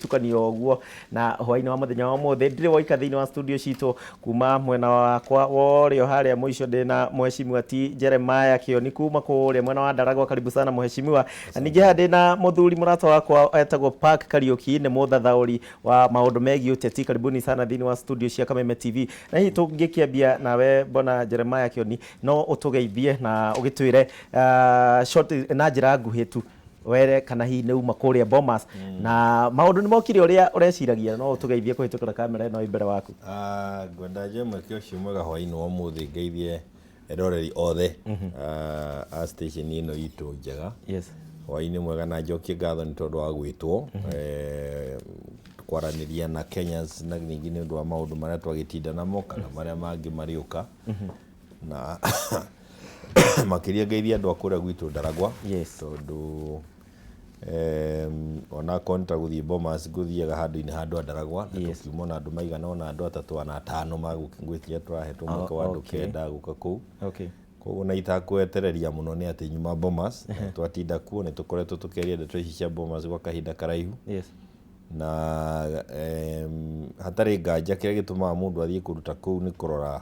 Tukanio ũguo na hwainĩ wa mũthenya wa ũmũthĩ ndirĩ woika thĩinĩ wa studio citũ. Kuma mwena wakwa wa ũrĩo harĩa mũico ndĩna mheshimiwa T Jeremiah Kĩoni kuma kũrĩa mwena wa Ndaragwa. Karibu sana mheshimiwa. Na ningĩ haha ndĩna mũthuri mũrata wakwa etagwo Park Kariũki, nĩ mũthathaũri wa maũndũ megiĩ ũteti. Karibuni sana thĩinĩ wa studio cia Kameme TV. Na hihi tũngĩkĩambia nawe bwana Jeremiah Kĩoni, no ũtũgeithie na ũgĩtwĩre short na njĩra nguhĩ tu were kana hihi nĩ uma kũrĩa Bomas na maũndũ nĩ mokire ũrĩa ũreciragia. No ũtũgeithie kũhĩtũkĩra kamera ĩno ĩ mbere waku. Ah, ngwenda njoe mweke ũcio mwega hwainĩ wa ũmũthĩ ngeithie eroreri othe a station ĩno itũ njega. Hwainĩ mwega na njokie ngatho nĩ tondũ wa gwĩtwo kwaranĩria na Kenyans na ningĩ nĩ ũndũ wa maũndũ marĩa twagĩtinda namo kana marĩa mangĩ marĩũka, na makĩria ngeithie andũ a kũrĩa gwitũ Ndaragwa, tondũ onakorwo nĩ ta gũthiĩ Bomas ngũthiaga handũ-inĩ ha andũ a Ndaragwa na tũkiuma ona andũ maigana ona andũ atatũ ana atano magwĩtia tũrahetwo mweke wa andũ 9 gũka kũu. Koguo na itakwetereria mũno nĩ atĩ nyuma Bomas na twatinda kuo nĩ tũkoretwo tũkĩaria ndeto ici cia Bomas gwa kahinda karaihu. Na hatarĩ nganja kĩrĩa gĩtũmaga mũndũ athiĩ kũndũ ta kũu nĩ kũrora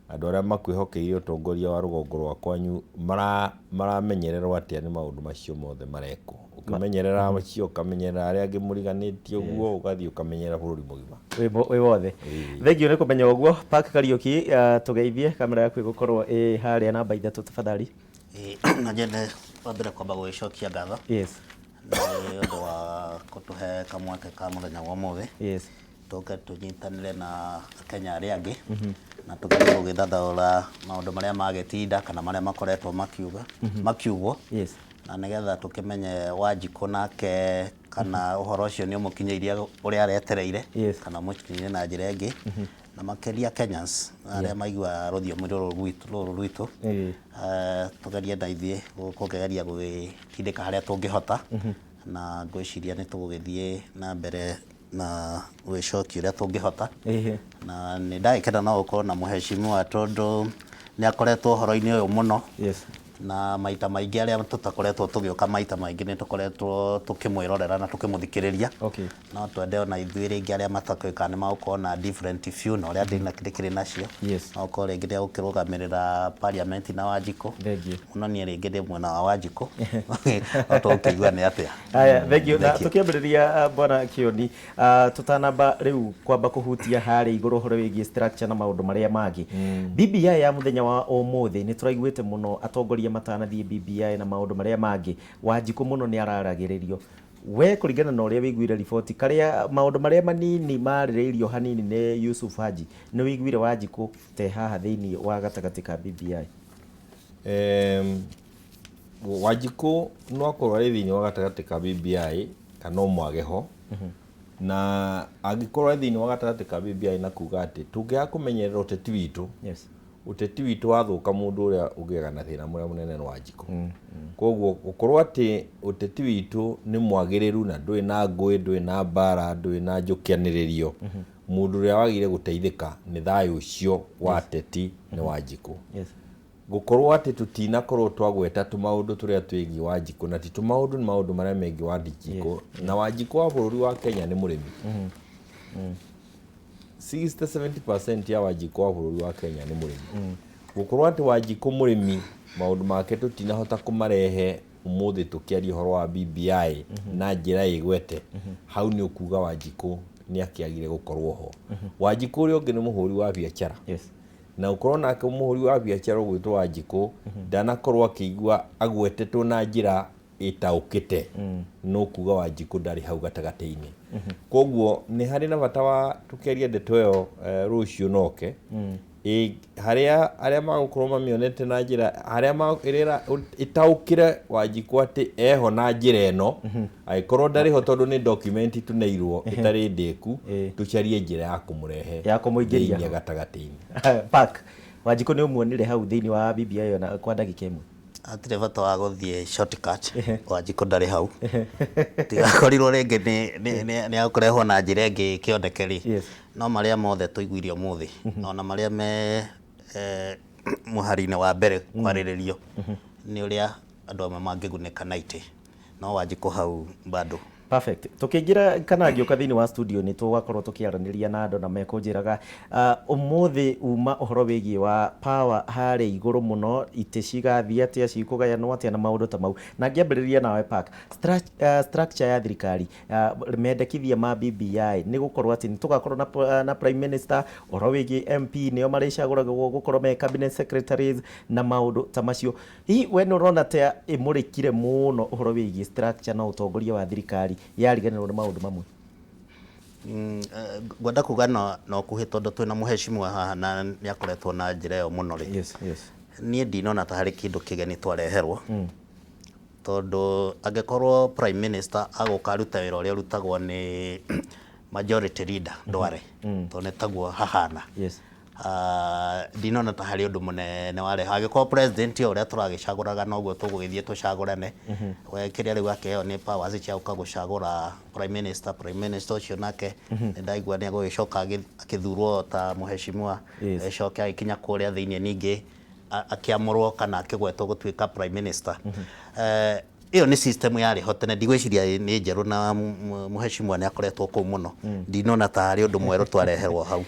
andũ arĩa makwĩhokeire ũtongoria wa rũgongo rwa kwanyu maramenyererwo atĩa nĩ maũndũ macio mothe marekwo. Ũkĩmenyerera macio, ũkamenyerera arĩa angĩ mũriganĩtie ũguo, ũgathiĩ ũkamenyerera bũrũri mũgima. Wĩ wothe. Thengiũ nĩ kũmenya ũguo. Park Kariũki, tũgeithie, kamera yaku ĩgũkorwo ĩ harĩa namba 3 tafadhali. No nyende wa mbere kwamba gũgĩcokia ngatho nĩ ũndũ wa kũtũhe kamweke ka mũthenya wa ũmũthĩ tũke tũnyitanĩre na Akenya arĩa angĩ na tũgerie gũgĩthathaũra maũndũ marĩa magĩtinda kana marĩa makoretwo makiuga makiugwo na nĩgetha tũkĩmenye Wanjikũ nake kana ũhoro ũcio nĩ ũmũkinyĩirie ũrĩa aretereire kana ũmũkinyĩire na njĩra ĩngĩ, na makĩria Kenyans arĩa maiguaga rũthiomi rũrũ rwitũ, tũgerie na ithuĩ kũgeria gũgĩtindĩka harĩa tũngĩhota, na ngwĩciria nĩ tũgũgĩthiĩ na mbere na gwĩcokia ũrĩa tũngĩhota. Na nĩ ndagĩkena no gũkorwo na mũheshimiwa tondũ nĩ akoretwo ũhoro-inĩ ũyũ mũno. Na maita maingĩ arĩa tũtakoretwo tũgĩũka maita maingĩ nĩ tũkoretwo tũkĩmwĩrorera na tũkĩmũthikĩrĩria. No twende ona ithuĩ rĩngĩ arĩa matakĩũĩ nĩ magũkorwo na different view na ũrĩa ndĩkĩrĩ nacio. No ũkorwo rĩngĩ nĩ egũkĩrũgamĩrĩra parliament na Wanjikũ. Thengiũ. No niĩ rĩngĩ ndĩ mwena wa Wanjikũ. No tũgũkĩigua nĩ atĩa. Haya, thengiũ. Na tũkĩambĩrĩria bwana Kĩoni, tũtanamba rĩu kwamba kũhutia harĩa igũrũ ũhoro wĩgiĩ structure na maũndũ marĩa mangĩ. BBI ya mũthenya wa ũmũthĩ nĩ tũraiguĩte mũno atongoria matanathiĩ BBI na maũndũ marĩa mangĩ. Wanjikũ mũno nĩ araragĩrĩrio. We kũringana na ũrĩa wĩiguire riboti karĩa maũndũ marĩa manini marĩrĩirio hanini nĩ Yusuf Haji, nĩ wĩiguire Wanjikũ te haha thĩinĩ wa gatagatĩ ka BBI? Wanjikũ no akorwo arĩ thĩinĩ wa gatagatĩ ka BBI kana no mwage ho, na angĩkorwo arĩ thĩinĩ wa gatagatĩ ka BBI na kuga atĩ tũngĩaga kũmenyerera ũteti witũ, ũteti witũ wathũka mũndũ ũrĩa ũgĩaga na thĩna mũrĩa mũnene nĩ Wanjikũ. Koguo gũkorwo atĩ ũteti witũ nĩ mwagĩrĩru na ndũrĩ na ngũĩ, ndũrĩ na mbara, ndũrĩ na njũkianĩrĩrio, mũndũ ũrĩa wagĩrĩire gũteithĩka nĩ thayũ ũcio wa ateti nĩ Wanjikũ. Gũkorwo atĩ tũtinakorwo twagweta tũmaũndũ tũrĩa twĩgiĩ Wanjikũ, na ti tũmaũndũ, nĩ maũndũ marĩa megiĩ Wanjikũ, na Wanjikũ wa bũrũri wa Kenya nĩ mũrĩmi. 60-70% ya Wanjikũ wa bũrũri wa Kenya nĩ mũrĩmi. Gũkorwo atĩ Wanjikũ mũrĩmi maũndũ make tũtinahota kũmarehe ũmũthĩ tũkĩaria ũhoro wa BBI na njĩra ĩgwete, hau nĩ ũkuga Wanjikũ nĩ akĩagire gũkorwo ho. Wanjikũ ũrĩa ũngĩ nĩ mũhũri wa biacara. Na ũkorwo nake mũhũri wa biacara ũgwĩtwo Wanjikũ ndanakorwo akĩigua agwetetwo na njĩra ĩtaũkĩte, no kuga Wanjikũ ndarĩ hau gatagatĩ-inĩ. Koguo nĩ harĩ na bata wa tũkĩaria ndeto ĩyo rũciũ noke harĩa arĩa magũkorwo mamĩonete na njĩra harĩa ĩrĩa ĩtaũkĩre Wanjikũ atĩ eho na njĩra ĩno, angĩkorwo ndarĩ ho tondũ nĩ document tũneirwo ĩtarĩ ndĩku, tũcarie njĩra ya kũmũrehe ya kũmũingĩria thĩinĩ gatagatĩ-inĩ. Park Wanjikũ nĩ ũmuonire hau thĩinĩ wa BBI ĩyo na kwa ndagĩka ĩmwe? Hatirĩ bata wa gũthiĩ shortcut, Wanjikũ ndarĩ hau. Tigakorirwo rĩngĩ nĩ akũrehwo na njĩra ĩngĩ kĩoneke rĩ, no marĩa mothe tũiguire ũmũthĩ, ona marĩa me mũhari-inĩ wa mbere kwarĩrĩrio, nĩ ũrĩa andũ amwe mangĩgunĩka na itĩ. No Wanjikũ hau bado. Perfect. Tukĩingĩra kana ngĩũka thĩinĩ wa studio nĩ tũgakorwo tũkĩaranĩria na andũ na mekũnjĩraga ũmũthĩ uma ũhoro wĩgiĩ wa power harĩa igũrũ mũno, itĩ cigathiĩ atĩa, cikũgayanwo atĩa na maũndũ ta mau. Na ngĩambĩrĩria nawe Park, structure ya thirikari, mendekithia ma BBI nĩ gũkorwo atĩ nĩ tũgakorwo na prime minister, ũhoro wĩgiĩ MP nĩo marĩcagũragwo gũkorwo me cabinet secretaries na maũndũ ta macio. Hihi we nĩ ũrona ta ĩmũrĩkire mũno ũhoro wĩgiĩ structure na ũtongoria wa thirikari yariganĩrwo nĩ maũndũ mamwe? Ngwenda kuga na ũkuhĩ tondũ twĩna mũheshimiwa haha na nĩ akoretwo na njĩra ĩyo mũno rĩ. Yes. Niĩ ndinona ta harĩ kĩndũ kĩgeni twareherwo, tondũ angĩkorwo prime minister agũka arute wĩra ũrĩa ũrutagwo nĩ majority leader Ndware, tondũ nĩ taguo hahana. Ndinona ta harĩ ũndũ mũnene wareha. Angĩkorwo president o ũrĩa tũragĩcagũraga noguo tũgũgĩthiĩ tũcagũrane, we kĩrĩa rĩu akĩheo nĩ powers cia gũka gũcagũra prime minister, prime minister ũcio nake nĩ ndaigua nĩ egũgĩcoka akĩthurwo ta mũheshimiwa, acoke agĩkinya kũrĩa thĩinĩ ningĩ akĩamũrwo kana akĩgwetwo gũtuĩka prime minister. Ĩyo nĩ system yarĩ ho tene, ndigwĩciria nĩ njerũ na mũheshimiwa nĩ akoretwo kũu mũno. Ndinona ta harĩ ũndũ mwerũ twareherwo hau.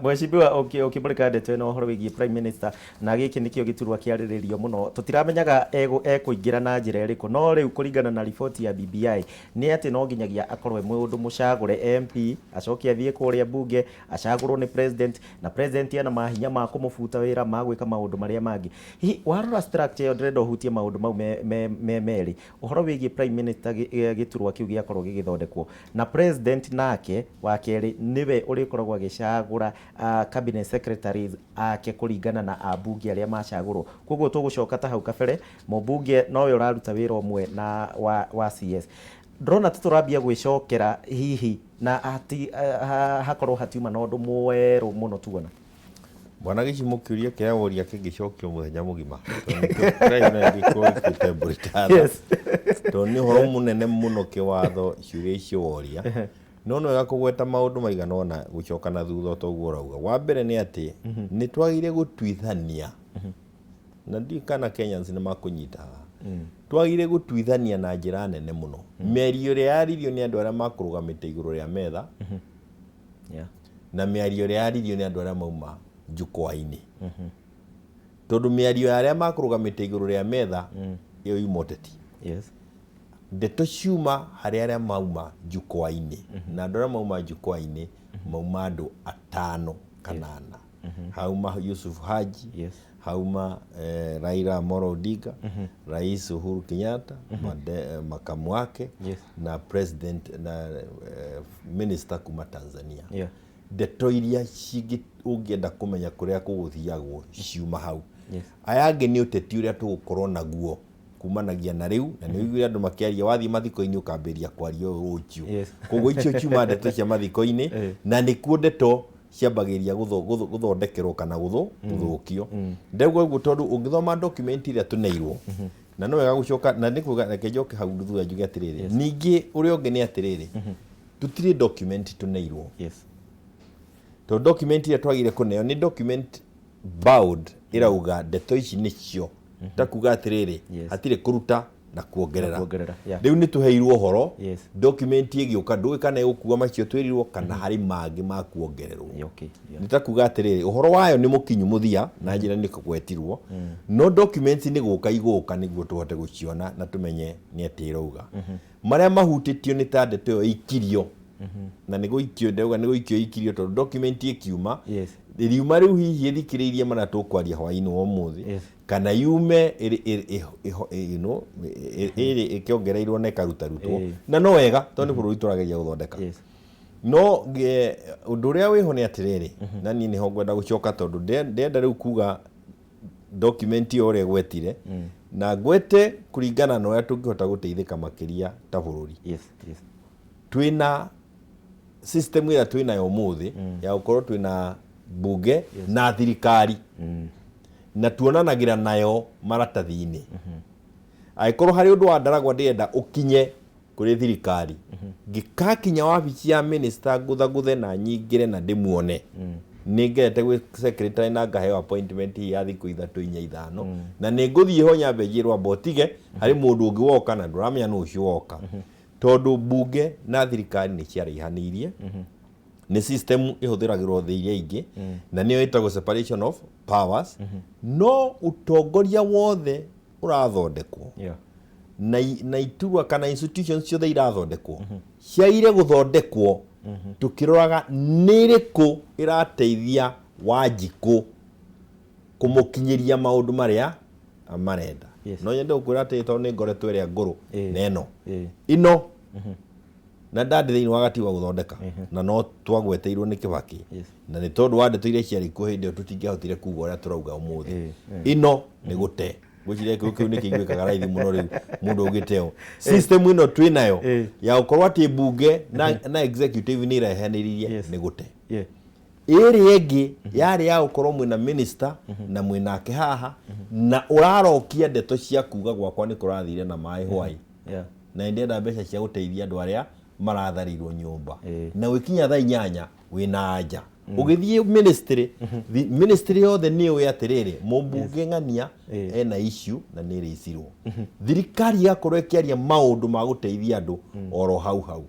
Mheshimiwa, ũkĩmũrĩka ndeto ĩno ũhoro wĩgiĩ prime minister, na gĩkĩ nĩkĩo gĩturwa kĩarĩrĩrio mũno, tũtiramenyaga ekũingĩra na njĩra ĩrĩkũ, no rĩu kũringana na riboti ya BBI nĩ atĩ no nginyagia akorwo e mũndũ mũcagũre MP, acoke athiĩ kũrĩa bunge acagũrwo nĩ president, na president ena mahinya ma kũmũbuta wĩra, ma gwĩka maũndũ marĩa mangĩ. Hihi warora structure ĩyo, ndĩrenda ũhutie maũndũ mau me merĩ, ũhoro wĩgiĩ prime minister, gĩturwa kĩu gĩakorwo gĩgĩthondekwo, na president nake wa kerĩ nĩwe ũrĩkoragwo agĩcagũra cabinet secretaries ake kũringana na ambunge arĩa macagũrwo. Koguo tũgũcoka ta hau kabere, mũmbunge nowe ũraruta wĩra ũmwe na wa CS. Ndĩrona ta tũrambia gwĩcokera hihi na hakorwo hatiuma na ũndũ mwerũ mũno tuona. Bwana Gĩchimo, kĩũria kĩrĩa woria kĩngĩcokio mũthenya mũgima, tondũ nĩkĩo kĩraina ĩngĩkorwo ĩkuĩte mbũri ta tha. Tondũ nĩ ũhoro mũnene mũno kĩwatho ciũria icio woria, no nĩ wega kũgweta maũndũ maigana ũna gũcoka na thutha ta ũguo ũrauga. Wa mbere nĩ atĩ nĩ twagĩrĩire gũtuithania, na ndiũĩ kana Kenyans nĩ makũnyita haha, twagĩrĩire gũtuithania na njĩra nene mũno mĩario ĩrĩa yaririo nĩ andũ arĩa makũrũgamĩte igũrũ rĩa metha na mĩario ĩrĩa yaririo nĩ andũ arĩa mauma jukwaa-inĩ, tondũ mĩario ya arĩa makũrũgamĩte igũrũ rĩa metha ĩyo yuma ũteti. Ndeto ciuma harĩ arĩa mauma jukwaa-inĩ, na andũ arĩa mauma jukwaa-inĩ mauma andũ atano kana ana. Hauma Yusuf Haji, hauma Raila Amolo Odinga, Rais Uhuru Kenyatta, makamu wake, na president na minister kuma Tanzania. Ndeto iria cingĩ ũngĩenda kũmenya kũrĩa kũgũthiagwo ciuma hau. Aya angĩ nĩ ũteti ũrĩa tũgũkorwo naguo kumanagia na rĩu, na nĩ ũiguire andũ makĩaria, wathiĩ mathiko-inĩ ũkambĩrĩria kwaria ũyũ rũciũ. Koguo icio ciuma ndeto cia mathiko-inĩ, na nĩkuo ndeto ciambagĩrĩria gũthondekerwo kana gũthũkio. Ndauga ũguo tondũ ũngĩthoma document ĩrĩa tũneirwo, na no wega gũcoka na nĩ kuga, reke njoke hau thutha njuge atĩrĩrĩ, ningĩ ũrĩa ũngĩ nĩ atĩrĩrĩ, tũtirĩ document tũneirwo. Tondũ document ĩrĩa twagĩrĩire kũneo nĩ document bound ĩrauga ndeto ici nĩcio, ta kuga atĩrĩrĩ, hatirĩ kũruta na kuongerera. Na kuongerera, yeah. Rĩu nĩ tũheirwo ũhoro, document ĩgĩũka ndũĩ kana ĩgũkua macio twĩrirwo kana harĩ mangĩ ma kuongererwo. Nĩ ta kuga atĩrĩrĩ, ũhoro wayo nĩ mũkinyu mũthia na njĩra nĩ kũgwetirwo, no documents nĩ gũka igũka nĩguo tũhote gũciona na tũmenye nĩ atĩa ĩrauga. Marĩa mahutĩtio nĩ ta ndeto ĩyo ĩikirio, na nĩ gũikio, ndauga nĩ gũikio ĩikirio tondũ document ĩkiuma, ĩriuma rĩu hihi ĩthikĩrĩirie marĩa tũkwaria hwaĩ-inĩ wa ũmũthĩ, kana yume ĩrĩ, you know, ĩrĩ ĩkĩongereirwo na ĩkarutarutwo, na no wega tondũ nĩ bũrũri tũrageria gũthondeka. No ũndũ ũrĩa wĩho nĩ atĩrĩrĩ, na niĩ nĩho ngwenda gũcoka tondũ ndĩrenda rĩu kuga document ĩyo ũrĩa ĩgwetire, na ngwete kũringana na ũrĩa tũngĩhota gũteithĩka makĩria ta bũrũri. Twĩna system ĩrĩa twĩnayo ũmũthĩ ya gũkorwo twĩna bunge na thirikari, na tuonanagĩra nayo maratathi-inĩ. Angĩkorwo harĩ ũndũ wa Ndaragwa ndĩrenda ũkinye kũrĩ thirikari, ngĩkakinya wabici ya minister ngũthagũthe na nyingĩre na ndĩmuone, nĩ ngerete gwĩ secretary na ngaheo appointment ya thikũ 3, 4, 5, na nĩ ngũthiĩ ho nyambe njĩrwo amba ũtige, harĩ mũndũ ũngĩ woka na ndũramenya nũ ũcio woka. Tondũ mbunge na thirikari nĩ ciaraihanĩirie, nĩ system ĩhũthĩragĩrwo thĩ iria ingĩ, na nĩyo ĩtagwo separation of powers. No ũtongoria wothe ũrathondekwo na iturwa kana institutions ciothe irathondekwo ciagire gũthondekwo tũkĩroraga nĩ ĩrĩkũ ĩrateithia Wanjikũ kũmũkinyĩria maũndũ marĩa marenda. No nyende gũkwĩra atĩ tondũ nĩ ngoretwo ĩrĩa ngũrũ na ĩno ĩno na ndarĩ thĩinĩ wa gatiba gũthondeka, na no twagweteirwo nĩ Kibaki, na nĩ tondũ wa ndeto iria ciarĩ kuo hĩndĩ ĩyo tũtingĩahotire kuga ũrĩa tũrauga ũmũthĩ. Ĩno nĩ gũte ngwĩciria kĩu kĩu nĩ kĩiguĩkaga raithi mũno rĩu mũndũ ũngĩteo system ĩno twĩ nayo ya gũkorwo atĩ mbunge na executive nĩ iraheanĩrĩrie nĩ gũte. Ĩrĩa ĩngĩ yarĩ ya gũkorwo mwĩna minister na mwĩnake haha na ũrarokia ndeto cia kuga gwakwa nĩ kũrathire na maĩ hwai na nĩ ndĩrenda mbeca cia gũteithia andũ arĩa maratharĩirwo nyũmba, na gwĩkinya thaa 8 wĩna anja ũgĩthiĩ ministry, ministry yothe nĩ ũĩ atĩrĩrĩ, mũmbunge ng'ania ena issue na nĩ ĩrĩcirwo. Thirikari ĩgakorwo ĩkĩaria maũndũ ma gũteithia andũ oro hau hau,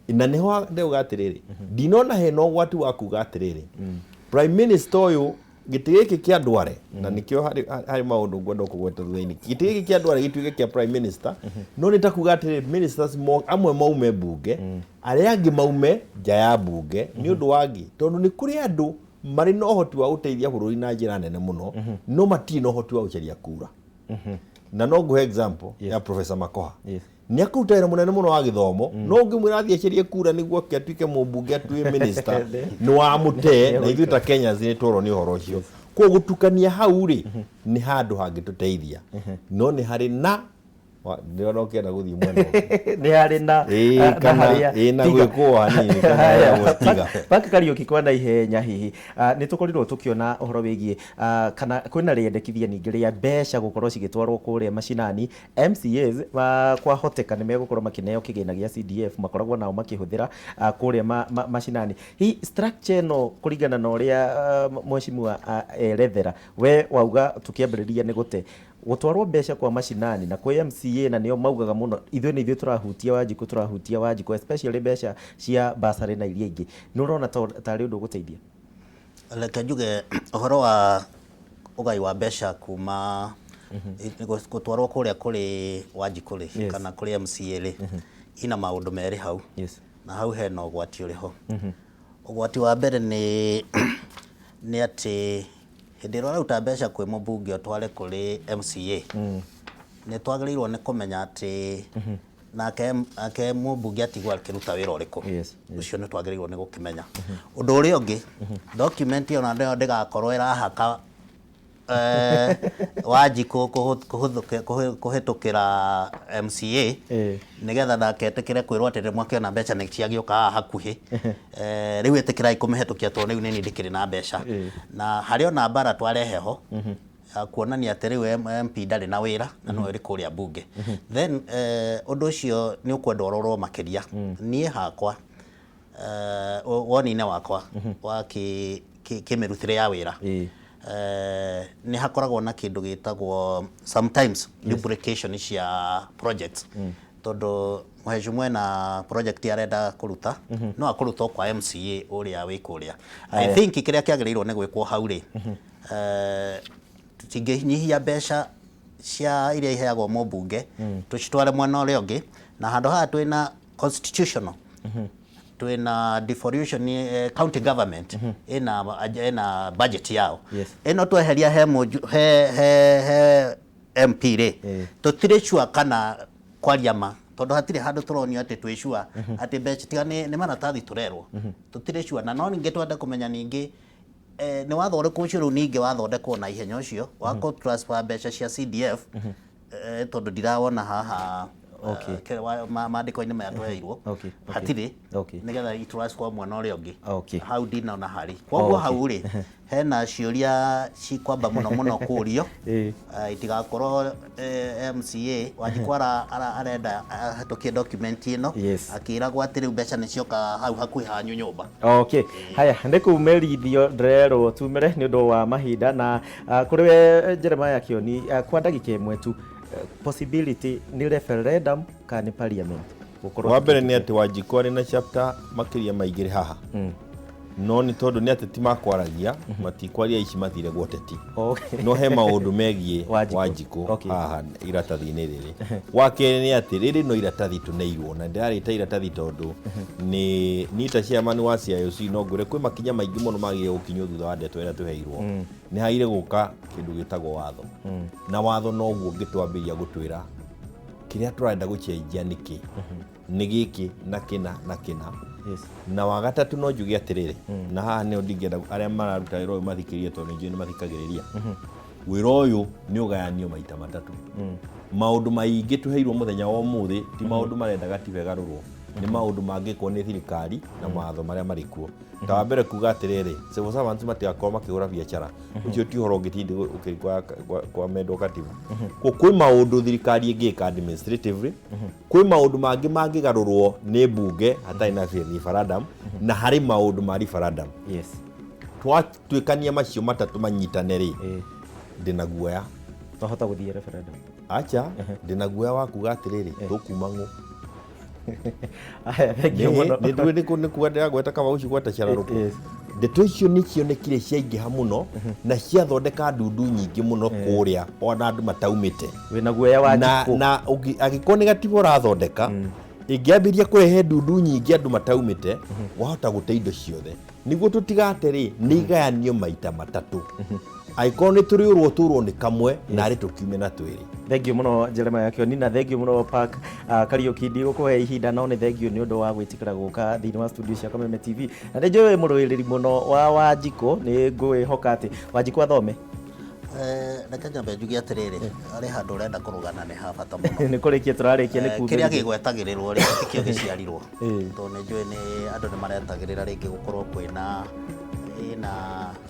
na nĩho ndauga atĩrĩrĩ, ndinona hena ũgwati wa kuga atĩrĩrĩ, prime minister ũyũ gĩtĩ gĩkĩ kĩa ndware, na nĩkĩo harĩ maũndũ ngwenda kũgweta thutha-inĩ, gĩtĩ gĩkĩ kĩa ndware gĩtuĩke kĩa prime minister, no nĩ ta kuga atĩrĩrĩ, ministers amwe maume mbunge, arĩa angĩ maume nja ya mbunge, nĩ ũndũ wa ngĩ tondũ nĩ kũrĩ andũ marĩ na ũhoti wa gũteithia bũrũri na njĩra nene mũno, no matirĩ na ũhoti wa gũcaria kura. Na no ngũhe example ya Professor Makoha. Nĩ akũruta wĩra mũnene mũno wa gĩthomo, no ũngĩmwĩra athiĩ acarie kura nĩguo ake atuĩke mũmbunge, atuĩke minister, nĩ wamũte, na ithuĩ ta Kenyans nĩ tworwo nĩ ũhoro ũcio. Koguo gũtukania hau rĩ, nĩ handũ hangĩtũteithia, no nĩ harĩ na ndĩrona ũkĩenda gũthiĩ mwena ũngĩ. Nĩ harĩ na na kana harĩa na tiga. Gwĩkwo hanini kana harĩa gũtiga. Baki Kariũki, kwa na ihenya hihi, nĩ tũkorirwo tũkĩona ũhoro wĩgiĩ kana kwĩna rĩendekithia ningĩ rĩa mbeca gũkorwo cigĩtwarwo kũrĩa macinani. MCAs kwahoteka nĩ megũkorwo makĩneo kĩgĩna gĩa CDF makoragwo nao makĩhũthĩra kũrĩa macinani. Hihi structure ĩno kũringana na ũrĩa mheshimiwa erethera, we wauga tũkĩambĩrĩria nĩ gũte gũtwarwo mbeca kwa macinani na kwĩ MCA, na nĩo maugaga mũno ithuĩ nĩ ithuĩ tũrahutia Wanjikũ, tũrahutia Wanjikũ, especially mbeca cia bursary na iria ingĩ, nĩ ũrona tarĩ ũndũ ũgũteithia? Reke njuge ũhoro wa ũgai wa mbeca kuma gũtwarwo kũrĩa kũrĩ Wanjikũ rĩ, kana kũrĩ MCA rĩ, ina maũndũ merĩ hau, na hau hena ũgwati ũrĩ ho. Ũgwati wa mbere nĩ atĩ hĩndĩ ĩrĩa ũraruta mbeca kwĩ mũmbunge ũtware kũrĩ MCA, nĩ twagĩrĩirwo nĩ kũmenya atĩ nake mũmbunge atigwo akĩruta wĩra ũrĩkũ. Ũcio nĩ twagĩrĩirwo nĩ gũkĩmenya. Ũndũ ũrĩa ũngĩ, document ĩyo nayo ndĩgakorwo ĩrahaka Wanjikũ kũhĩtũkĩra MCA nĩgetha nake etĩkĩre kwĩrwo atĩ mwakĩona mbeca nĩ ciagĩũka haha hakuhĩ, rĩu ĩtĩkĩrai kũmĩhetũkia tondũ rĩu nĩniĩ ndĩkĩrĩ na mbeca. Na harĩ ona mbara twarehe ho ya kuonania atĩ rĩu MP ndarĩ na wĩra na nĩwe ũrĩ kũrĩa mbunge. Then ũndũ ũcio nĩ ũkwenda ũrorwo makĩria. Niĩ hakwa, woni-inĩ wakwa wa kĩmĩrutĩre ya wĩra, nĩ hakoragwo na kĩndũ gĩtagwo sometimes duplication cia projects, tondũ mheshimiwa ena project arenda kũruta, no akũruta o kwa MCA ũrĩa wĩ kũrĩa. I think kĩrĩa kĩagĩrĩirwo nĩ gwĩkwo hau rĩ, tũtingĩnyihia mbeca cia iria iheagwo mũmbunge tũcitware mwena ũrĩa ũngĩ, na handũ haha twĩna constitutional, twĩna devolution, county government ĩna budget yao. Ĩno tweheria he he he he MP rĩ, tũtirĩ sure kana kwaria ma, tondũ hatirĩ handũ tũronio atĩ twĩ sure atĩ mbeca tiga nĩ maratathi tũrerwo, tũtirĩ sure. Na no ningĩ twende kũmenya ningĩ nĩ watho ũrĩkũ ũcio rĩu ningĩ wathondekwo na ihenya ũcio wa kũ transfer mbeca cia CDF, tondũ ndirawona haha maandĩko-inĩ maya tweheirwo. Hatirĩ nĩgetha i transfer mwena ũrĩa ũngĩ. Hau ndinona harĩ koguo. Hau rĩ, hena ciũria cikwamba mũno mũno kũrio, itigakorwo MCA Wanjikũ arenda ahĩtũkie document ĩno akĩragwo atĩ rĩu mbeca nĩ cioka hau hakuhĩ hanyu nyũmba. Okay. Haya, nĩ kumĩrithio ndĩrerwo tumĩre nĩ ũndũ wa mahinda, na kũrĩ we Jeremiah Kĩoni, kwa ndagĩka ĩmwe tu, possibility nĩ referendum kana nĩ parliament? Gũkorwo Wa mbere nĩ atĩ Wanjikũ arĩ na chapter makĩria ma igĩrĩ haha, no nĩ tondũ nĩ ateti makwaragia, matikwaria ici mathire gwa ũteti. No he maũndũ megiĩ Wanjikũ. Wanjikũ haha iratathi-inĩ rĩrĩ. Wa kerĩ nĩ atĩ rĩrĩ no iratathi tũneirwo, na ndĩrarĩta iratathi tondũ nĩ niĩ ta chairman wa CIOC no ngwĩre kwĩ makinya maingĩ mũno magĩrĩire gũkinywo thutha wa ndeto ĩrĩa tũheirwo. Nĩ hagĩrĩire gũka kĩndũ gĩtagwo watho, na watho noguo ũngĩtwambĩrĩria gũtwĩra kĩrĩa tũrenda gũcenjia nĩkĩ, nĩ gĩkĩ na kĩna na kĩna. Na wa gatatũ no njuge atĩrĩrĩ, na haha nĩho ndingĩenda arĩa mararuta wĩra ũyũ mathikĩrĩrie, tondũ nĩ njũĩ nĩ mathikagĩrĩria. Wĩra ũyũ nĩ ũgayanio maita matatũ. Maũndũ maingĩ tũheirwo mũthenya wa ũmũthĩ ti maũndũ marenda gatiba ĩgarũrwo, nĩ maũndũ mangĩkwo nĩ thirikari na mawatho marĩa marĩ kuo. Ta wa mbere kuga atĩrĩrĩ, civil servants matigakorwo makĩhũra biacara, ũcio ti ũhoro ũngĩtindi kwa mendwo katiba. Kwa kwĩ maũndũ thirikari ĩngĩka administratively, kwĩ maũndũ mangĩ mangĩgarũrwo nĩ mbunge hatarĩ na referendum, na harĩ maũndũ ma referendum. Twatuĩkania macio matatũ manyitane rĩ, ndĩna guoya. Twahota gũthiĩ referendum? Acha, ndĩna guoya wa kuga atĩrĩrĩ, tũkuma ng'ũ. Aya, thank you mũno. Nĩ ndũĩ nĩ kuga ndĩragweta kaba ũcio gweta cararũkũ. Ndeto icio nĩ cionekire ciaingĩha mũno na ciathondeka ndundu nyingĩ mũno kũrĩa ona andũ mataumĩte. Wĩna guoya wa Na Njikũ. Na angĩkorwo nĩ gatiba ũrathondeka, ĩngĩambĩrĩria kũrehe ndundu nyingĩ andũ mataumĩte, wahota gũte indo ciothe. Nĩguo tũtigate rĩ, nĩ igayanio maita matatũ. Angĩkorwo nĩ tũrĩũrwo tũrwo nĩ kamwe, narĩ tũkiume na twĩrĩ. Thank you mũno Jeremiah Kĩoni, na thank you mũno Park Kariũki. Ndigũkũhe ihinda, no nĩ thank you nĩ ũndũ wa gwĩtĩkĩra gũka thĩinĩ wa studio cia Kameme TV. Na nĩ njũĩ wĩ mũrũĩrĩri mũno wa Wanjikũ, nĩ ngwĩhoka atĩ Wanjikũ athome. Reke nyambe njuge atĩrĩrĩ, harĩ handũ ũrenda kũrũgana nĩ ha bata mũno. Nĩ kũrĩkia tũrarĩkia nĩ Kĩrĩa gĩgwetagĩrĩrwo rĩ, tikĩo gĩciarirwo. Tondũ nĩ njũĩ nĩ andũ nĩ maretagĩrĩra rĩngĩ gũkorwo kwĩna ĩna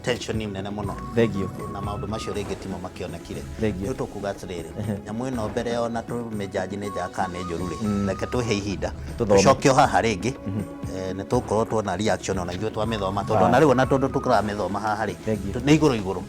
tension nene mũno. Thank you. Na maũndũ macio rĩngĩ timo makĩonekire. Thank you. Rĩu tũkuga atĩrĩrĩ, nyamũ ĩno mbere ona tũmĩnjanji nĩ njega kana nĩ njũru rĩ, reke twĩhe ihinda. Tũthome. Tũcoke o haha rĩngĩ, nĩ tũgũkorwo tuona reaction ona ithuĩ twamĩthoma, tondũ ona rĩu ona tondũ tũramĩthoma haha rĩ, Thank you. nĩ igũrũ igũrũ.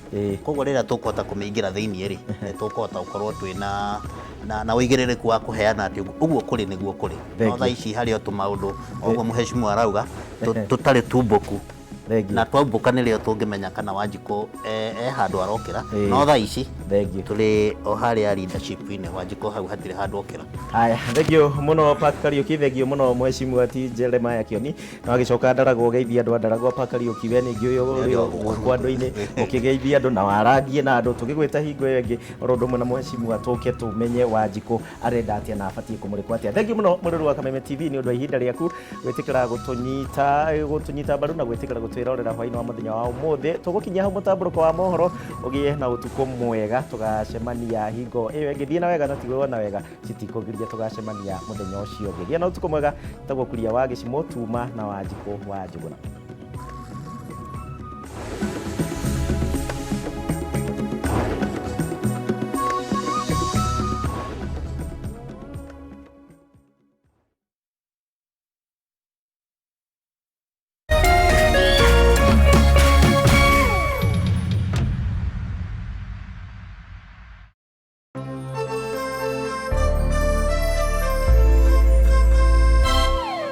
Koguo rĩrĩa tũkũhota kũmĩingĩra thĩinĩ rĩ, nĩ tũkũhota gũkorwo twĩna na ũigĩrĩrĩku wa kũheana atĩ ũguo kũrĩ nĩguo kũrĩ. Thank No thaa you. ici harĩ o tũmaũndũ o ũguo mheshimiwa arauga, tũtarĩ tumbũku. Thank you. Na twaumbũka nĩrĩo tũngĩmenya kana Wanjikũ e handũ arokĩra. No thaa ici Thank you. tũrĩ o harĩa leadership-inĩ, Wanjikũ hau hatirĩ handũ okĩra. Aya, thank you mũno Park Kariũki, thank you mũno mheshimiwa ti Jeremiah Kĩoni. Na wagĩcoka Ndaragwa ũgeithia andũ a Ndaragwa. Park Kariũki, we ningĩ ũyũ ũrĩ o gũkũ andũ-inĩ ũkĩgeithia andũ na warangie na andũ, tũgĩgwĩta hingo ĩyo ĩngĩ oro ũndũ ũmwe na mheshimiwa, tũke tũmenye Wanjikũ arenda atĩa na abatiĩ kũmũrĩkwo atĩa. Thank you mũno mũrũrũ wa Kameme TV nĩ ũndũ wa ihinda rĩaku gwĩtĩkĩra gũtũnyita mbaru na gwĩtĩkĩra gũtwĩrorera hwaĩ-inĩ wa mũthenya wa ũmũthĩ. Tũgũkinyia hau mũtambũrũko wa mohoro, ũgĩe na ũtukũ mwega, tũgacemania hingo ĩyo ĩngĩ. Thiĩ na wega na tigwo na wega citikũgiria, tũgacemania mũthenya ũcio ũngĩ. Gĩa na ũtukũ mwega. Tagwo Kuria wa Gĩcimũ, tuma na Wanjikũ wa Njũgũna.